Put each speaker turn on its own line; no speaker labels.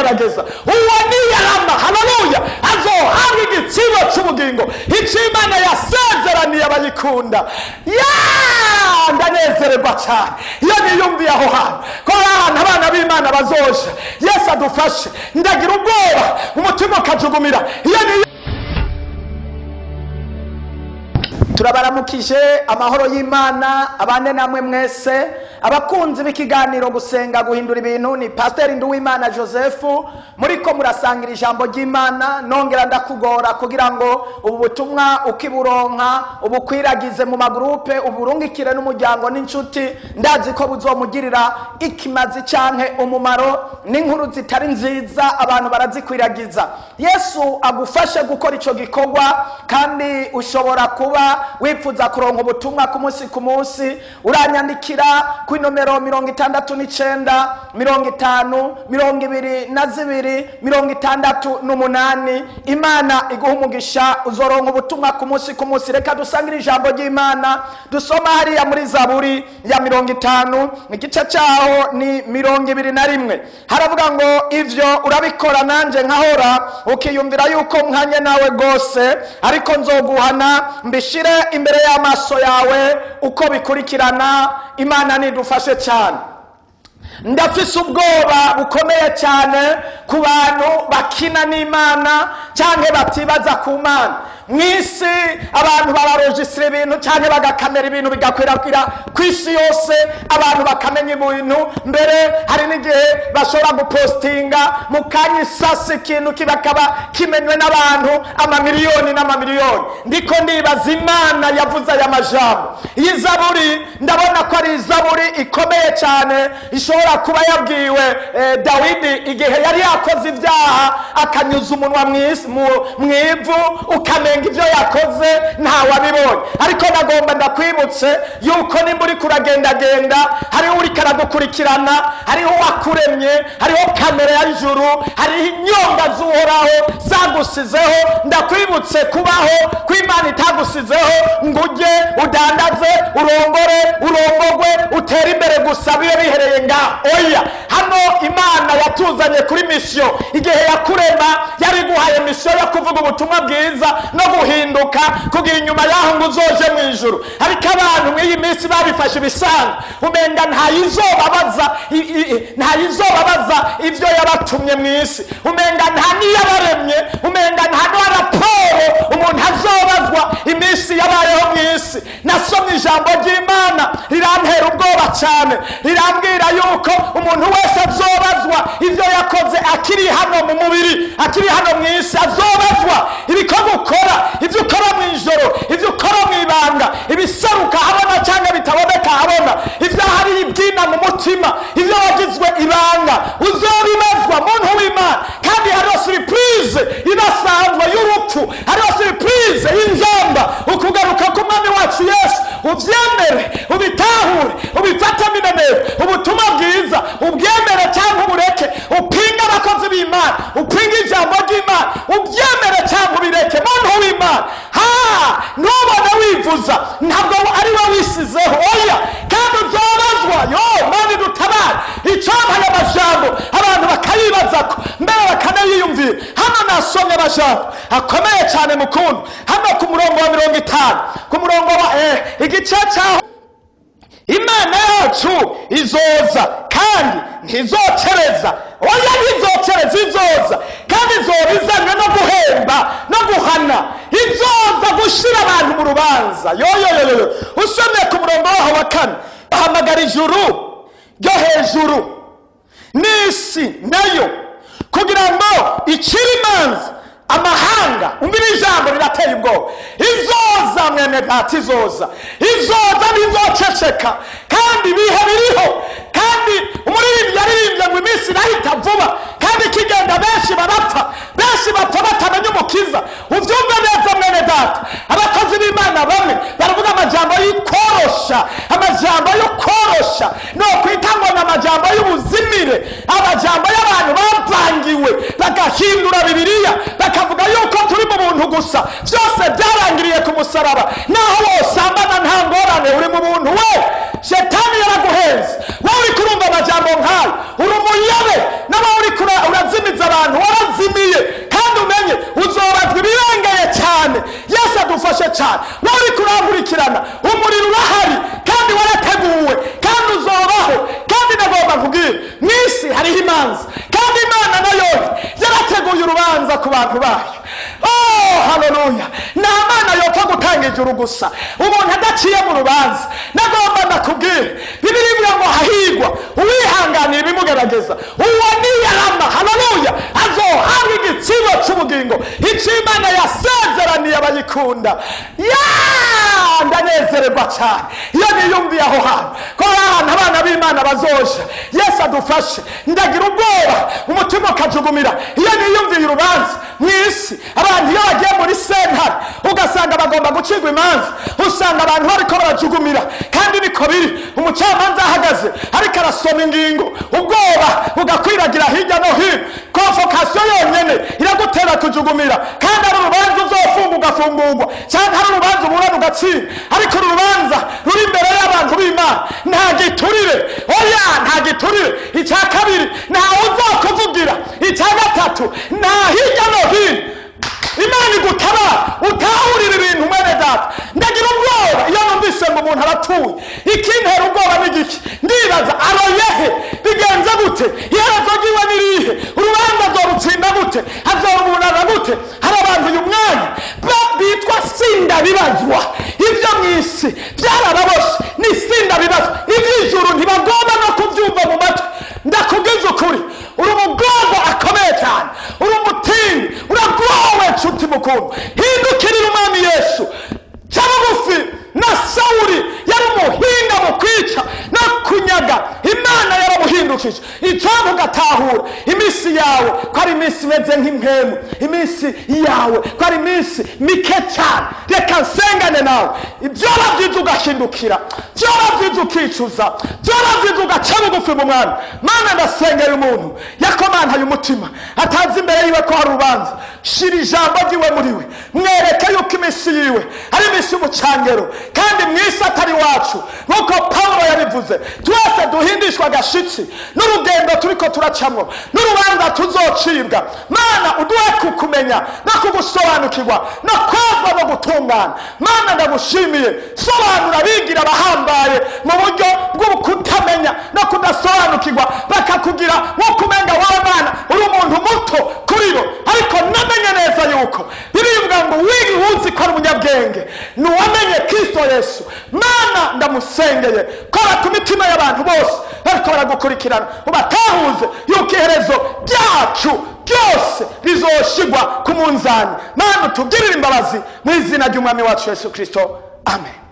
Azogerageza uwo niyarama. Haleluya! Azohabwa igitsibo cy'ubugingo, icyo Imana yasezeraniye abayikunda. Ya, ndanezererwa cyane iyo niyumviye aho hantu, ko ari ahantu abana b'Imana bazoja. Yesu adufashe. Ndagira ubwoba, umutima ukajugumira iyo niyo.
Turabaramukije, amahoro y'Imana abane namwe mwese, abakunzi b'ikiganiro Gusenga Guhindura Ibintu. Ni Pasiteri Nduwimana Joseph, muriko murasangira ijambo ry'Imana. Nongera ndakugora kugira ngo ubu butumwa ukiburonka ubukwiragize mu magurupe, uburungikire n'umuryango n'inshuti. Ndazi ko buzomugirira ikimazi canke umumaro. N'inkuru zitari nziza abantu barazikwiragiza. Yesu agufashe gukora ico gikorwa. Kandi ushobora kuba wifuza kuronka ubutumwa ku munsi ku munsi, uranyandikira ku inomero 69 50 22 68. Imana iguha umugisha, uzoronka ubutumwa ku munsi ku munsi. Reka dusangire ijambo ry'Imana. Dusoma hariya muri Zaburi ya 50, igice cyaho ni 21. Haravuga ngo: "Ivyo urabikora nanje nkahora, ukiyumvira yuko nkanye nawe rwose. Ariko nzoguhana, mbishire imbere y'amaso yawe uko bikurikirana." Imana nidufashe cyane. Ndafise ubwoba bukomeye cyane ku bantu bakina n'Imana cyangwa batibaza ku Mana. Mu isi abantu bararojisira ibintu cyangwa bagakamera ibintu, bigakwirakwira ku isi yose, abantu bakamenya ibintu. Mbere hari n'igihe bashobora gupostinga mu kanya isasi, ikintu kibakaba kimenywe n'abantu amamiliyoni n'amamiliyoni. Ndiko ndibaza Imana yavuze aya majambo. Iyi zaburi ndabona ko ari izaburi ikomeye cyane, ishobora kuba yabwiwe Dawidi igihe yari yakoze ibyaha, akanyuza umunwa mu ivu, ukamenga ibyo yakoze ntawabibonye. Ariko nagomba ndakwibutse yuko nimba uri kuragendagenda, hariho uriko aragukurikirana, hariho uwakuremye, hariho kamera ya juru, hariho inyonga z'Uhoraho zagusizeho. Ndakwibutse kubaho ko Imana itagusizeho ngo ujye udandaze, urongore, urongogwe, utere imbere gusa, bibe bihereye ngaho. Oya, hano Imana yatuzanye kuri mission. Igihe yakurema yari guhaye mission yo kuvuga ubutumwa bwiza no guhinduka, kugira inyuma yaho ngo uzoje mu ijuru. Ariko abantu mw'iyi minsi babifashe ibisanzwe, umenga ntayizobabaza ibyo yabatumye mu isi, umenga nta n'iyabaremye, umenga nta na raporo umuntu azobazwa iminsi yabayeho mu isi. Nasomye ijambo ry'Imana rirantera ubwoba cyane, rirambwira yuko umuntu wese azobazwa ibyo yakoze akiri hano mu mubiri, akiri hano mu isi. Azobazwa ibikorwa ukora, ibyo ukora mu ijoro, ibyo ukora mu ibanga, ibiseruka habona cyangwa bitaboneka habona, ibyo hari ibyina mu mutima, ibyo wagizwe ibanga, uzobibazwa, muntu w'Imana. Kandi hariho surprise idasanzwe y'urupfu, hariho surprise y'inzamba, ukugaruka k'Umwami wacu Yesu. Ubyemere, ubitahure, ubifate minenero. Ubutumwa bwiza ubwemere cyangwa ubureke, upinge abakozi b'Imana, upinge ijambo ry'Imana, ubyemere cyangwa ubireke, muntu w'Imana. Ha, ntubone wivuza, ntabwo ari we wisizeho. Oya, kandi uzobazwa. Yo Mana dutabare! Icyampa aya majambo abantu bakayibaza ko mbere bakanayiyumvira. Hano nasomye amajambo akomeye cyane mukundu, hano ku murongo wa 50, ku murongo wa igice cyaho: "Imana yacu izoza kandi ntizocereza." Oya, ntizocereza, izoza kandi izoba izanywe no guhemba no guhana, izoza gushyira abantu mu rubanza. Yoyoyoyo, usomye ku murongo waho wa 4, bahamagara ijuru ryo hejuru n'isi nayo kugira ngo icire imanza amahanga. Umvira, ijambo rirateye ubwoba. Izoza, mwene Data, izoza, izoza, ntizoceceka. Kandi ibihe biriho, kandi umuririmbyi yaririmbye ngo iminsi irahita vuba kandi ikigenda, benshi barapfa, benshi bapfa batamenya Umukiza. Ubyumve neza, mwene Data. Abakozi b'Imana bamwe baravuga amajambo y'ikworosha, amajambo yo korosha, no kwita ngo ni amajambo y'ubuzimire, amajambo y'abantu bavangiwe, bagahindura Bibiliya, bakavuga yuko turi mu buntu gusa, byose byarangiriye ku musaraba, naho wosambana nta ngorane, uri mu buntu. We, Shetani yaraguhenze. Wowe uri kurumva amajambo nk'ayo, uri umuyobe. Nawe uri urazimiza.
Isi hariho imanza, kandi Imana nayo yarateguye urubanza ku bantu bayo. Oh, haleluya! Nta Mana yopfa gutanga ijuru gusa umuntu adaciye mu rubanza. Nagomba ndakubwire, Bibiliya ivuga ngo hahigwa uwihanganira ibimugerageza, uwo niyarama, haleluya, azohabwa igitsibo cy'ubugingo, icyo Imana yasezeraniye abayikunda. Ya, ndanezererwa cyane iyo niyumviye aho hantu, ko ari ahantu abana b'Imana bazoja. Yesu adufashe. Ndagira ubwoba, umutima ukajugumira iyo niyumviye urubanza mu isi. Abantu iyo bagiye muri sentare ugasanga bagomba gucirwa imanza, usanga abantu bariko barajugumira, kandi niko biri. Umucamanza ahagaze ariko arasoma ingingo, ubwoba bugakwiragira hirya no hino. Convocation yonyene iragutera kujugumira, kandi ari urubanza uzofunga ugafungurwa, cyangwa ari urubanza uburana ugatsinda. Ariko uru rubanza ruri imbere y'abantu b'Imana, nta giturire, oya, nta giturire. Icya kabiri, ntawe uzokuvugira. Icya gatatu, nta hirya no hino. Imana igutabara utahurira ibintu. Mwene data, ndagira ubwoba iyo numvise ngo umuntu arapfuye. Ikintera ubwoba ni giki? Ndibaza: aroyehe? Bigenze gute? Iherezo ryiwe ni rihe? Urubanza azorutsinda gute? Azorubunana gute? Hari abantu uyu mwanya bitwa sindabibazwa. Ibyo mu isi byarababoshe, ni sindabibazwa. Iby'ijuru ntibagomba no kubyumva mu matwi. Ndakubwiza ukuri, uri umugorwa akomeye cyane, uri umutindi, uragowe nshuti mukuru. Hindukirira Umwami Yesu, ca bugufi. Na Sawuri yari umuhinga mu kwica no kunyaga, Imana yaramuhindukije. Icyampa ugatahura iminsi yawe ko ari iminsi imeze nk'impemu, iminsi yawe ko ari iminsi mike cyane. Reka nsengane nawe. Ibyoba byiza ugahindukira, byoba byiza ukicuza, byoba byiza ugaca bugufi mu Mwami. Mana, ndasengera umuntu yakomantaye umutima, atazi imbere yiwe ko hari urubanza. Shira ijambo ryiwe muri we, mwereke yuko iminsi yiwe ari iminsi y'umucangero, kandi mu isi atari iwacu. Nk'uko Pawulo yabivuze, twese duhindishwa agashitsi n'urugendo turiko turacamwo n'urubanza tuzocibwa. Mana, uduhe kukumenya no kugusobanukirwa no kwezwa no gutungana. Mana, ndagushimiye. Sobanura abigira abahambaye mu buryo bwo kutamenya no kudasobanukirwa, bakakugira nk'uko umenga wowe Mana uri umuntu muto kuri bo. Ariko namenye neza yuko birivuga ngo uzi ko ari umunyabwenge ni uwamenye Kristo Yesu. Mana, ndamusengeye, kora ku mitima y'abantu bose bariko baragukurikirana, ubatahuze yuko iherezo ryacu byose rizoshigwa ku munzani. Mana, utugirire imbabazi mu izina ry'Umwami wacu Yesu Kristo, amen.